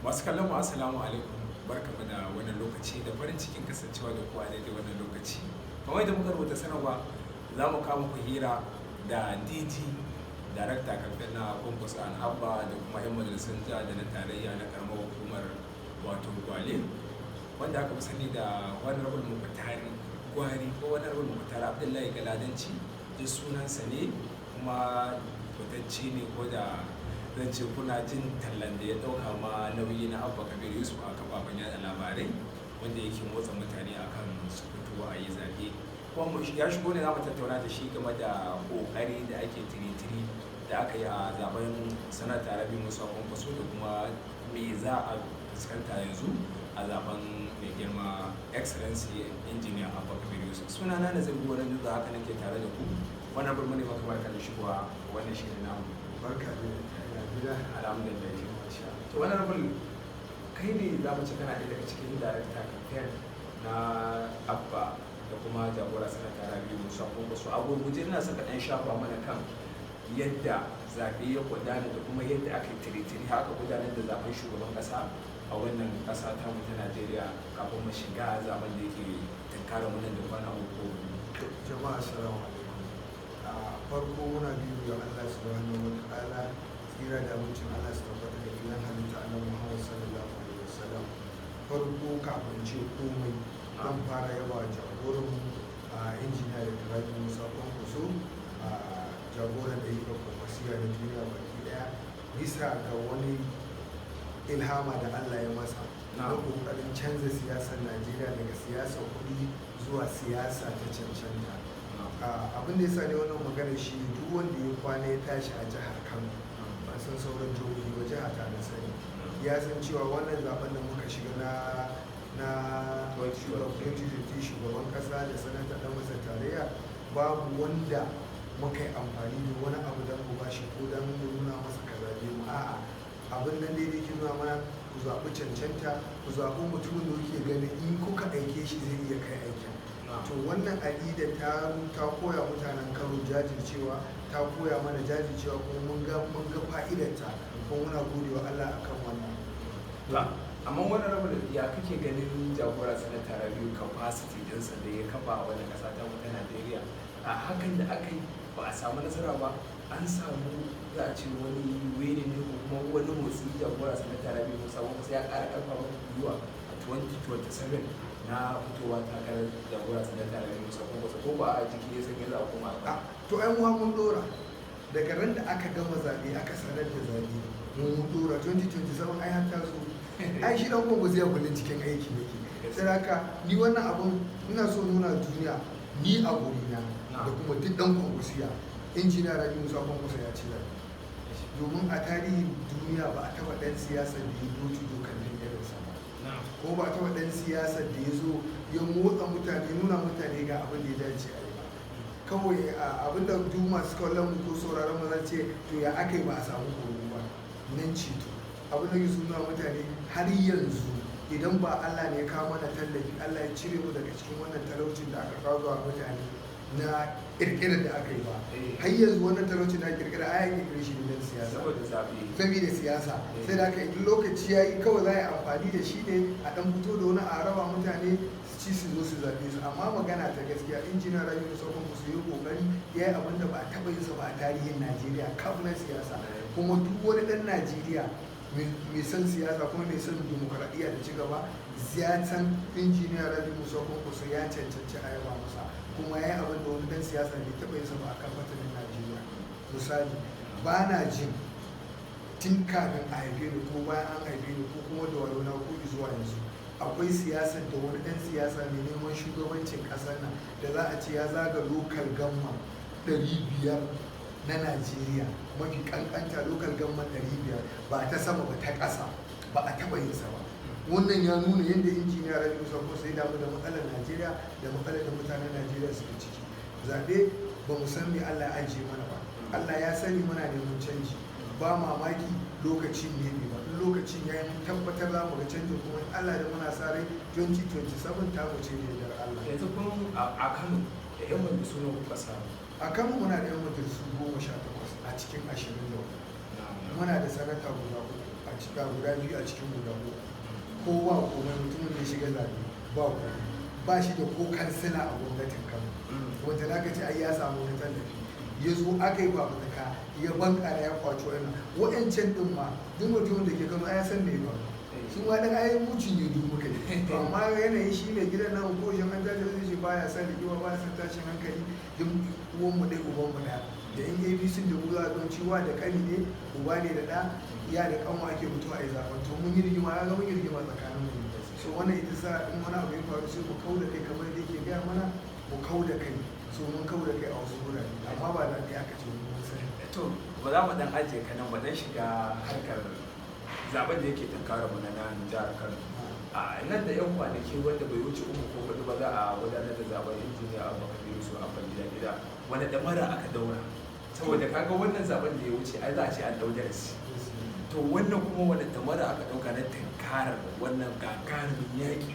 Masu kallon mu, assalamu alaikum. Barkamu da wannan lokaci da farin cikin kasancewa da ku a daidai wannan lokaci. Kamar yadda muka rubuta sanarwa, za mu kawo muku hira da DG, Director Campaign na Kwankwaso and Abba, da kuma 'yan majalisun jiha da na tarayya na karamar hukumar wato Gwale, wanda aka fi sani da Honorable Mukutari Gwari ko Honorable Mukutari Abdullahi Galadanci. Duk sunansa ne, kuma fitacce ne, ko da zan ce kuna jin tallan da ya dauka ma nauyi na Abba Kabir Yusuf a kafafen yada labarai, wanda yake motsa mutane akan su fito a yi zaɓe. Kuma ya shigo ne, za mu tattauna da shi game da ƙoƙari da ake tiri-tiri da aka yi a zaben Sanata Rabiu Musa Kwankwaso, da kuma me za a fuskanta yanzu a zaben mai girma Excellency Engineer Abba Kabir Yusuf. Sunana na zargi wani dutse, haka nake tare da ku. Wannan burmani maka barka da shigowa wannan shirin namu. Barka da ya gida? Alhamdulillah. To, wannan rubul kai ne za mu ci kana ɗaya daga cikin director campaign na Abba da kuma jagora Sanata Rabiu Musa Kwankwaso. A gurguje, ina saka ɗan shafa mana kan yadda zaɓe ya gudana da kuma yadda aka yi tiri-tiri haka gudanar da zaɓen shugaban ƙasa a wannan ƙasa ta mu ta Najeriya, kafin mu shiga zaɓen da yake tunkara mu nan da kwana 3. Jama'a, assalamu alaikum. A farko muna biyu ga Allah subhanahu wa ta'ala, tsira da abincin Allah su tabbata da fiyan halitta Annabi Muhammad sallallahu alaihi wasallam. Farko, kafin ce komai, zan fara yaba jagoran mu, a Injiniya Dr. Rabiu Musa Kwankwaso, a jagoran da yi Kwankwasiya na duniya baki daya, bisa ga wani ilhama da Allah ya masa na kokarin canza siyasar Najeriya daga siyasar kuɗi zuwa siyasa ta cancanta. Abin da ya sa ne wannan magana shi, duk wanda ya kwana ya tashi a jihar Kano, ban san sauran jihohi ba, jiha ta na sani, ya san cewa wannan zaben da muka shiga na 2023, shugaban kasa da sanata, dan masa tarayya, babu wanda muka yi amfani da wani abu don mu bashi ko don mu nuna masa kaza mu. A'a, abin nan daidai ke nuna mana ku zaɓi cancanta, ku zaɓi mutumin da kuke ganin in kuka aike shi zai iya kai aikin. To, wannan aƙida ta koya mutanen Kano jajircewa, ta koya mana jajircewa, kuma mun ga fa'idarta, kuma muna gode wa Allah akan wannan. Amma wannan rabu, ya kake ganin jagora Sanata Rabiu, capacity dinsa da ya kafa a wannan ƙasa ta ta Najeriya? A hakan da aka yi ba a samu nasara ba, an samu za a ce wani wene ne ko kuma wani motsi, jagora Sanata Rabiu Musa Kwankwaso ya ƙara ƙarfafa gwiwa a 2027 na fitowa takarar jagora Sanata Rabiu Musa Kwankwaso, ko ba a jiki ya sanya za a koma a? To, ai mu mun dora daga ran da aka gama zaɓe, aka sanar da zaɓe, mun dora 2027. Ai har ta zo, ai shi dan Kwankwaso ya kullun cikin aiki yake. Sai haka ni wannan abun ina so nuna duniya, ni a gurina da kuma duk dan Kwankwasiya, Injiniya Rabiu Musa Kwankwaso ya ci zaɓe, domin a tarihin duniya ba a taɓa ɗan siyasar da ya doki dokan irinsa ba, ko ba a taɓa ɗan siyasar da ya zo ya motsa mutane, nuna mutane ga abin da ya dace a yi ba. Kawai abin da duk masu kallon mu ko sauraron mu za ce, to ya aka yi ba a samu horo ba nan ceto? Abin da ke nuna mutane, har yanzu idan ba Allah ne ya kawo mana tallafi, Allah ya cire mu daga cikin wannan talaucin da aka kawo zuwa mutane na kirkirar da aka yi ba, har yanzu wannan talaucin da aka kirkira, ai an kirkire shi ne don siyasa. Saboda zaɓe. Saboda siyasa. Sai da aka yi lokaci ya yi, kawai za a yi amfani da shi ne a dan fito da wani a raba mutane su ci, su zo su zaɓe su. Amma magana ta gaskiya, Injiniya Rabiu Musa Kwankwaso yi kokari ya yi abin da ba a taɓa yin sa ba a tarihin Najeriya kaf na siyasa. Kuma duk wani ɗan Najeriya mai son siyasa kuma mai son dimokuraɗiyya da ci gaba ya san Injiniya Rabiu Musa Kwankwaso ya cancanci a yaba masa, kuma ya yi abin da wani ɗan siyasa bai taɓa yin sa ba a kan fatanin Najeriya. Misali, ba na jin tun kafin a haife ni ko bayan an haife ni ko kuma da wayo na ko zuwa yanzu, akwai siyasar da wani ɗan siyasa mai neman shugabancin ƙasar nan da za a ce ya zaga local government 500 na Najeriya, mafi kankanta local government 500, ba ta sama ba, ta ƙasa, ba a taɓa yin sa ba. Wannan ya nuna yadda Injiniya Rabiu Musa Kwankwaso ya damu da matsalar Najeriya da matsalar da mutanen Najeriya suke ciki. Zaɓe, ba mu san me Allah ya ajiye mana ba, Allah ya sani. Muna neman canji, ba mamaki lokacin ne bai ba. In lokacin ya yi, mun tabbatar za mu ga canjin, kuma in Allah da muna sa rai 2027 ta mu ce da yardar Allah. Yanzu kun a Kano da yan majalisu nawa kuka samu? A Kano muna da yan majalisu 18 a cikin 24. Muna da sanata guda uku a cikin guda biyu a cikin guda uku. Ko ba komai, mutumin da ya shiga zaɓe ba komai, ba shi da ko kansila a gwamnatin Kano wanda za ka ce ai ya samu wani tallafi. Ya zo aka yi fafutuka, ya bankara, ya kwaci wa'annan wa'ancan ɗin ma. Duk mutumin da ke Kano ai ya san me ya faru. Su ma ɗan ai mucin yi duk muka yi. To amma yanayin shi mai gidan nan, ko shi an tashi zai ce baya son rigima, baya son tashin hankali. Duk uwan mu ɗaya, uban mu ɗaya, da yan APC da mu za a don ciwa da ƙani ne, uba ne da ɗa, iya da ƙanwa ake mutuwa a yi zaɓen. To mun yi rigima, ya ga mun yi rigima tsakanin mu. So wannan ita sa in wani abu ya faru sai mu kau da kai, kamar da yake gaya mana mu kau da kai. So mun kau da kai a wasu wurare, amma ba da aka ce mun sani. To ba za mu dan ajiye ka nan ba, dan shiga harkar zaben da yake tunkarar mu na nan jihar Kano. A nan da yan kwanaki wanda bai wuce 3 ko 4 ba za a gudanar da zaben Injiniya Abba Kabir Yusuf Abba Gida Gida. Wani damara aka daura? Saboda kaga wannan zaben da ya wuce ai za a ce an dau darasi. To wannan kuma wani damara aka dauka na tunkarar wannan gagarumin yaƙi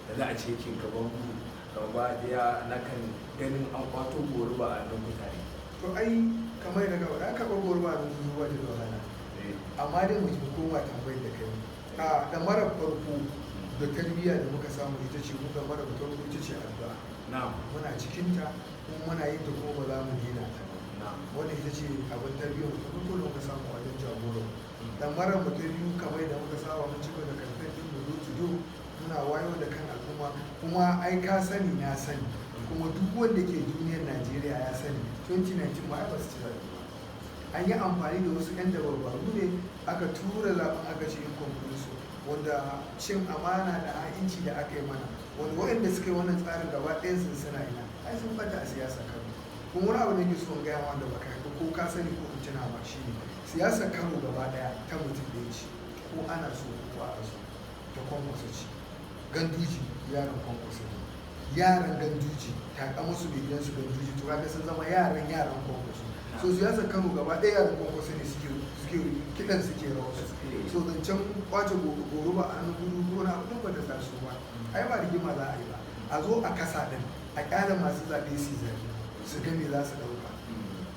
da za a ce yake gaban mu gaba daya na kan ganin an kwato goruba a nan mutane? To ai kamar da gaba aka ba goruba a nan zuwa da wahala, amma dai mu koma tambayar da kai. A damarar farko da tarbiyya da muka samu ita ce muka mara farko, ita ce addu'a. Muna cikinta kuma muna yin ta, kuma ba za mu daina ta ba. Wannan ita ce abin tarbiyyar mu ta farko da muka samu a wajen jagoran. Damarar mu ta biyu, kamar da muka saba, mun cika da kamfen din mu door to door, muna wayo da kan al'umma. Kuma ai ka sani, na sani, kuma duk wanda ke duniyar Najeriya ya sani, 2019 ma ai ba su ci zaɓe ba. An yi amfani da wasu 'yan dabarbaru ne aka tura zaben, aka ce inconclusive, wanda cin amana da ha'inci da aka yi mana, wanda waɗanda suka yi wannan tsarin gaba ɗayan sun suna ina? Ai sun bata a siyasa Kano. Kuma wani abu da ke so in gaya wanda baka haifi ko ka sani ko in tuna ba shi ne, siyasar Kano gaba ɗaya ta mutum ɗaya ce, ko ana so ko ba a so, ta Kwankwaso ce. Ganduji yaron Kwankwaso ne. Yaran Ganduji ta musu mai gidansu Ganduji, to kaga sun zama yaran yaran Kwankwaso. So siyasar Kano gaba ɗaya yaran Kwankwaso ne suke kiɗan, suke rawa su. So zancen kwace goruba a hannun gudu ko na abu ba ta taso ba. Ai ba rigima za a yi ba. A zo a kasa ɗin, a ƙyale masu zaɓe su zaɓe, su ga me za su ɗauka.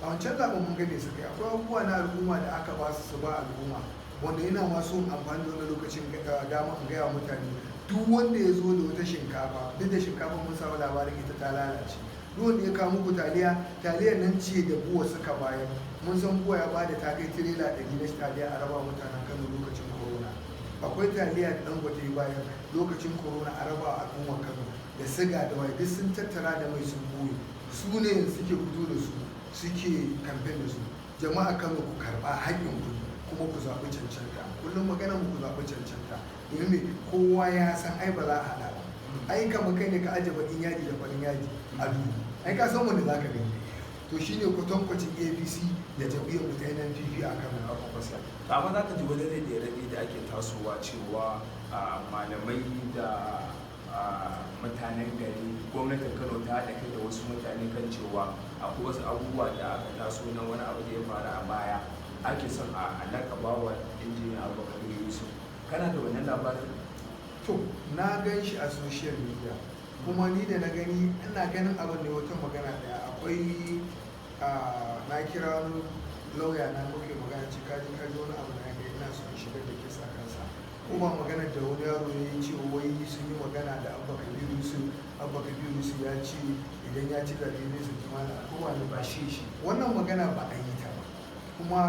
A wancan zaɓen mun ga me suka yi. Akwai abubuwa na al'umma da aka ba su su ba al'umma, wanda ina ma so in amfani da wani lokacin dama in gaya wa mutane, duk wanda ya zo da wata shinkafa, duk da shinkafa mun samu labarin ita ta lalace, duk wanda ya kawo muku taliya, taliyar nan ce da BUA suka bayar. Mun san BUA ya bada ta kai tirela 100 na taliya a raba mutanen Kano lokacin corona. Akwai taliya da Dangote ya bayar lokacin corona a raba al'ummar Kano, da siga da waye, duk sun tattara da mai sun boye. Su ne yanzu suke fito da su, suke kamfen da su. Jama'a Kano, ku karba haƙƙin ku, kuma ku zaɓi cancanta. Kullum magana mu, ku zaɓi cancanta. Domin me? Kowa ya san ai ba za a haɗa ba. Ai kamar kai ne ka aje baƙin yaji da farin yaji a duhu, ai ka san wanda za ka gani. To shine kwatankwacin APC da jam'iyyar mu ta NNPP a Kano a Kwakwasa. To amma za ka ji wani raɗe-raɗe da ake tasowa cewa malamai da mutanen gari, gwamnatin Kano ta haɗa kai da wasu mutane kan cewa akwai wasu abubuwa da aka taso na wani abu da ya faru a baya, ake son a lakaba wa Injiniya Abba Kabir Yusuf. Kana da wannan labarin? To na gan shi a social media, kuma ni da na gani ina ganin abin da wata magana daya akwai. Na kira wani lauya na, muke magana, ce kaji kaji wani abu na ga ina so in shigar da case a kansa. Ko ba magana da wani yaro ya yi cewa wai sun yi magana da Abba Kabiru Yusuf, Abba Kabiru Yusuf ya ce idan ya ci zaɓe zai saki malam. Ko ba Ba shi shi. Wannan magana ba a yi ta ba, kuma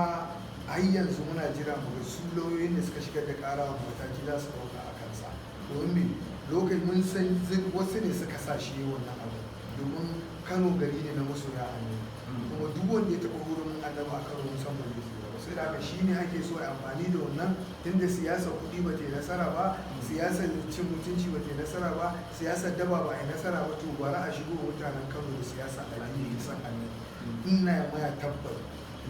har yanzu muna jira mu ga su lauyoyin da suka shigar da ƙara wa mataki za su ɗauka a kansa. Domin me? Lokacin mun san wasu ne suka sa shi wannan abu, domin Kano gari ne na masoya annabi, kuma duk wanda ya taɓa hurumin annabi a Kano mun san ba zai tsira ba. Sai da haka shi ne ake so a amfani da wannan, tunda siyasar kuɗi ba ta yi nasara ba, siyasar cin mutunci ba ta yi nasara ba, siyasar daba ba a yi nasara ba, to bara a shigo wa mutanen Kano da siyasa addini da san annabi. Ina maya tabbas,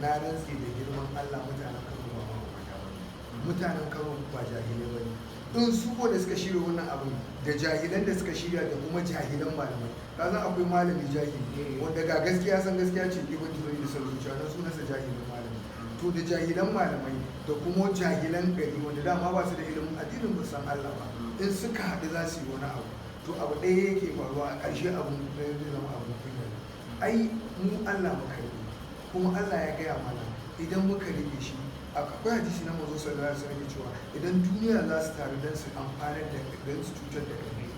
na rantse da girman Allah, mutanen Kano ba mahaukata ba ne, mutanen Kano ba jahilai ba ne. In su da suka shirya wannan abin, da jahilan da suka shirya da kuma jahilan malamai, ka san akwai malami jahili wanda ga gaskiya san gaskiya ce ibn tuzuri da son zuciya, don sunansa jahilin malami. To da jahilan malamai da kuma jahilan gari wanda dama ba su da ilimin addinin, ba san Allah ba, in suka haɗu za su yi wani abu, to abu ɗaya yake faruwa a ƙarshe, abun zai zama abun kunya ne. Ai mu Allah muka riƙe, kuma Allah ya gaya mana idan muka riƙe shi Akwai hadisi na manzo sallallahu alaihi wasallam cewa idan duniya za su taru don su amfanar da don su cutar da kai,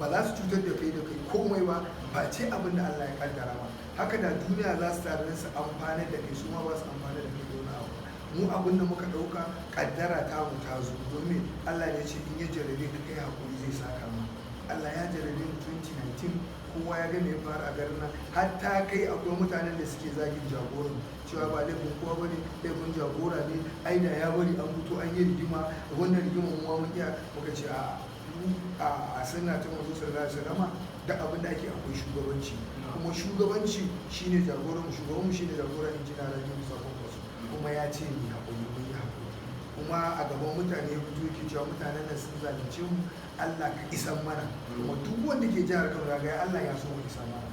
ba za su cutar da kai komai ba face abin da Allah ya kaddara ma. Haka da duniya za su taru don su amfanar da kai, su ma ba su amfanar da kai da wani abu. Mu abin da muka ɗauka kaddara ta mu ta zo, domin Allah ya ce in ya jarabe ka kai hakuri zai saka ma. Allah ya jarabe mu 2019, kowa ya ga me ya faru a garin nan, hatta kai akwai mutanen da suke zagin jagoran cewa ba laifin kowa bane, laifin jagora ne, ai da ya bari an fito an yi rigima, wannan rigima mu ma mun iya. Muka ce a sunna ta manzo sallallahu alaihi wasallama da abin da ake akwai shugabanci, kuma shugabanci shine jagoran mu, shugaban mu shine jagoran injiniya Rabiu Musa Kwankwaso, kuma ya ce ni hakuri, mun yi hakuri. Kuma a gaban mutane ya fito yake cewa mutanen nan sun zalunce mu, Allah ka isan mana. Kuma duk wanda ke jihar Kano ya ga Allah ya so mu isan mana.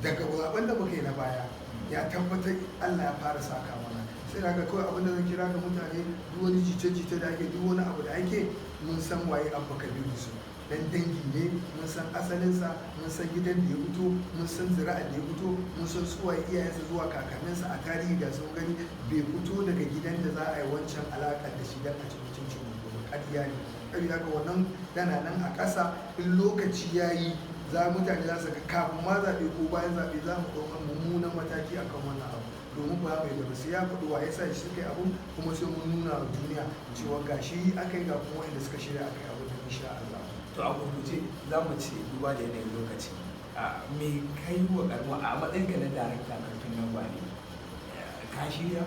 Daga zaben da muka yi na baya ya tabbatar Allah ya fara saka mana. Sai daga kawai abin da zan kira ga mutane, duk wani jita-jita da ake, duk wani abu da ake, mun san waye Abba Kabir Yusuf, dan dangi ne, mun san asalinsa, mun san gidan da ya fito, mun san zira'ar da ya fito, mun san su waye iyayensa zuwa kakanninsa a tarihi da sun gani. Bai fito daga gidan da za a yi wancan alaƙar da shi dan a ci mutuncin mu ba, ƙarya ne. Saboda haka wannan tana nan a ƙasa, in lokaci ya yi za mutane za su ga kafin ma zaɓe ko bayan zaɓe za mu ɗauka mummunan mataki akan wannan abu, domin ba mai da sai ya faɗi wa ya sa shi suka yi abu, kuma sai mun nuna wa duniya cewa ga shi aka yi, ga kuma wanda suka shirya aka yi abu da insha Allah. To a gurguje za mu ce duba da yanayin lokaci, me kai wa karma a matsayinka na darakta kamfen na Gwale, ka shirya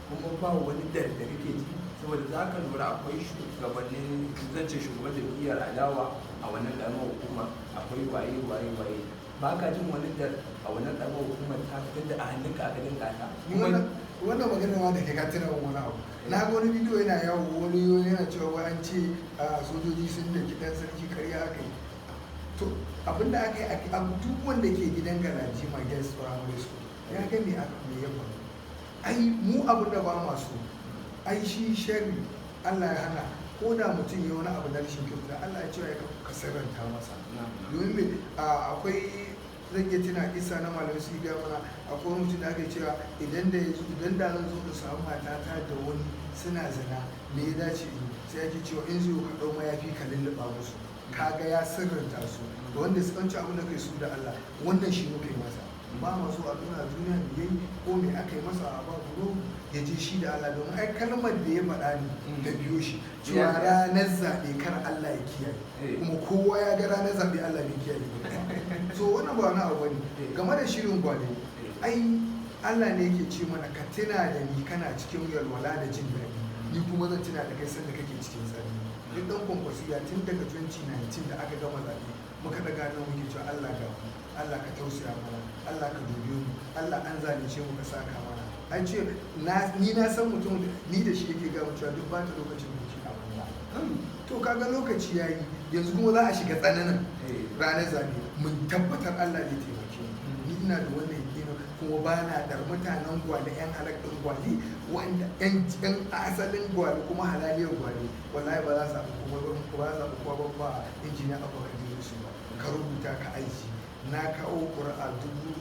kuma ba wani dar da kake ji? Saboda za ka lura akwai shugabannin, zan ce shugaban jam'iyyar adawa a wannan karamar hukuma, akwai waye waye waye, ba ka jin wani dar a wannan karamar hukumar ta fitar da a hannunka aka dinka ta? Wannan magana ma da ke ka tuna wani abu, na ga wani bidiyo yana yawo, wani yana cewa wai an ce sojoji sun daki dan sarki, karya aka yi. To abinda aka yi, a duk wanda ke gidan Galadima Girls Primary School ya ga me aka me ya faru. Ai mu abin da ba masu ai shi sharri Allah ya hana, ko da mutum ya wani abu na rashin kyauta Allah ya ce ya ka sirranta masa. Domin me akwai zan iya tuna isa na malamai su gaya mana, akwai wani mutum da aka cewa idan da zan zo da samu matata da wani suna zina, me ya dace in sai ake cewa in zai ka ɗau mayafi ka lulluɓa musu, kaga ya sirranta su da wanda su ci abin da kai su da Allah. Wannan shi muka yi masa, ba ma so a nuna duniya me yayi ko me aka yi masa, a ba buro ya je shi da Allah, domin ai kalmar da ya faɗa ne ta biyo shi cewa ranar zaɓe kar Allah ya kiyaye, kuma kowa ya ga ranar zaɓe Allah bai kiyaye ba. So wannan ba wani abu bane game da shirin Gwale. Ai Allah ne yake ce mana ka tuna da ni kana cikin yalwala da jin daɗi, ni kuma zan tuna da kai sanda kake cikin tsari. Duk ɗan Kwankwasiya tun daga 2019 da aka gama zaɓe muka ɗaga nan muke cewa Allah ga mu, Allah ka tausaya mana, Allah ka dube mu, Allah an zalunce mu ka saka mana. An ce ni na san mutum ni da shi yake gaya mu cewa duk ba ta lokacin muke a banza. To kaga lokaci yayi, yanzu kuma za a shiga tsananin ranar zaɓe, mun tabbatar Allah zai taimake mu. Ni ina da wannan yakinin, kuma ba na dar mutanen Gwale, yan halak ɗin Gwale, wanda yan asalin Gwale kuma halaliyar Gwale, wallahi ba za su samu kuma ba za su samu kowa ba injiniya Abba Kabir Yusuf ba. Ka rubuta ka aiki, na kawo ƙuri'a 1000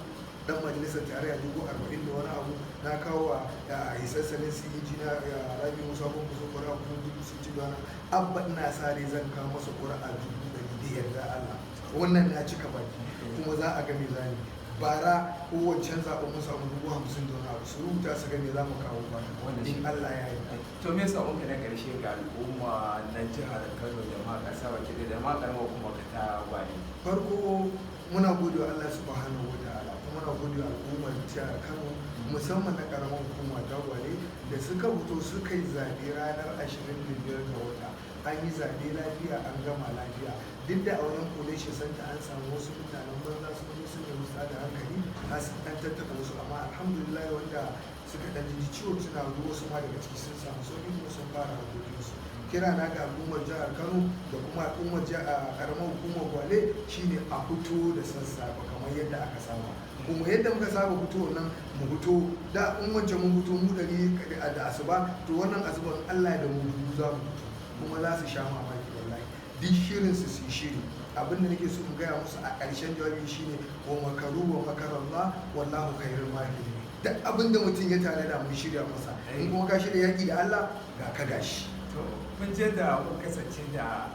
dan majalisar tarayya 40,000 da wani abu, na kawo a hisassanin su injiniya Rabi Musa Kwankwaso ƙuri'a kuma 60,000 da wani abba, ina sa rai zan kawo masa ƙuri'a 100,000 da yarda Allah. Wannan na cika baki, kuma za a ga me zani bara ko wancan zaɓen mun samu 50,000 da wani abu, su rubuta su ga me za mu kawo ba in Allah ya yarda. To me saƙonka na ƙarshe ga al'umma na jihar Kano da ma ƙasa baki ɗaya da ma ƙaramar hukumar ka ta Gwale? Farko muna gode wa Allah subhanahu wa ta'ala, kuma muna gode wa al'ummar jihar Kano musamman na ƙaramar hukuma ta Gwale da suka fito suka yi zaɓe ranar 25 ga wata. An yi zaɓe lafiya, an gama lafiya, duk da a wajen collation center an samu wasu mutanen banza sun zo sun nemi su da hankali har sun ɗan tattaɓa wasu, amma alhamdulillah wanda suka ɗan ji ciwo suna ruwa, wasu ma daga ciki sun samu sauƙi kuma sun fara harkokinsu. Kira na ga al'ummar jihar Kano da kuma al'ummar ƙaramar hukumar Gwale shine a fito da sassafe kamar yadda aka saba, kuma yadda muka saba fito nan mu fito da in wancan mun fito mu 100 da asuba, to wannan asuban Allah da mu 1000 za mu fito, kuma za su sha mamaki wallahi. Duk shirin su su shiri. Abin da nake so in gaya musu a ƙarshen jawabi shine wa makaru wa makarallah wallahu khairul makirin. Duk abin da mutum ya tanada mun shirya masa. In kuma ka shirya yaki da Allah, ga ka gashi. To, kun je da kun kasance da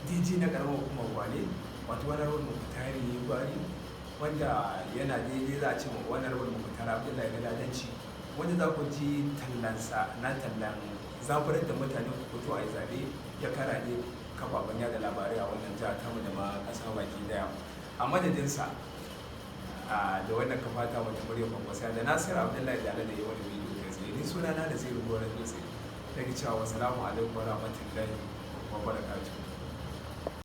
DG na karamar hukumar Gwale, wato wani rawar Mukutari Gwari, wanda yana daidai za a ce ma wani rawar Mukutari Abdullahi Galadanci, wanda za ku ji tallansa na tallan zaburar da mutane ku fito a yi zaɓe ya karaɗe kafafen yada labarai a wannan jiha tamu da ma ƙasa baki daya. A madadinsa da wannan kafa ta wata murya Kwankwasa da Nasiru Abdullahi da da yi wani bidiyo kai tsaye, ni suna na da zai rubuwa dutse daga cewa wasalamu alaikum wa rahmatullahi wa barakatuh.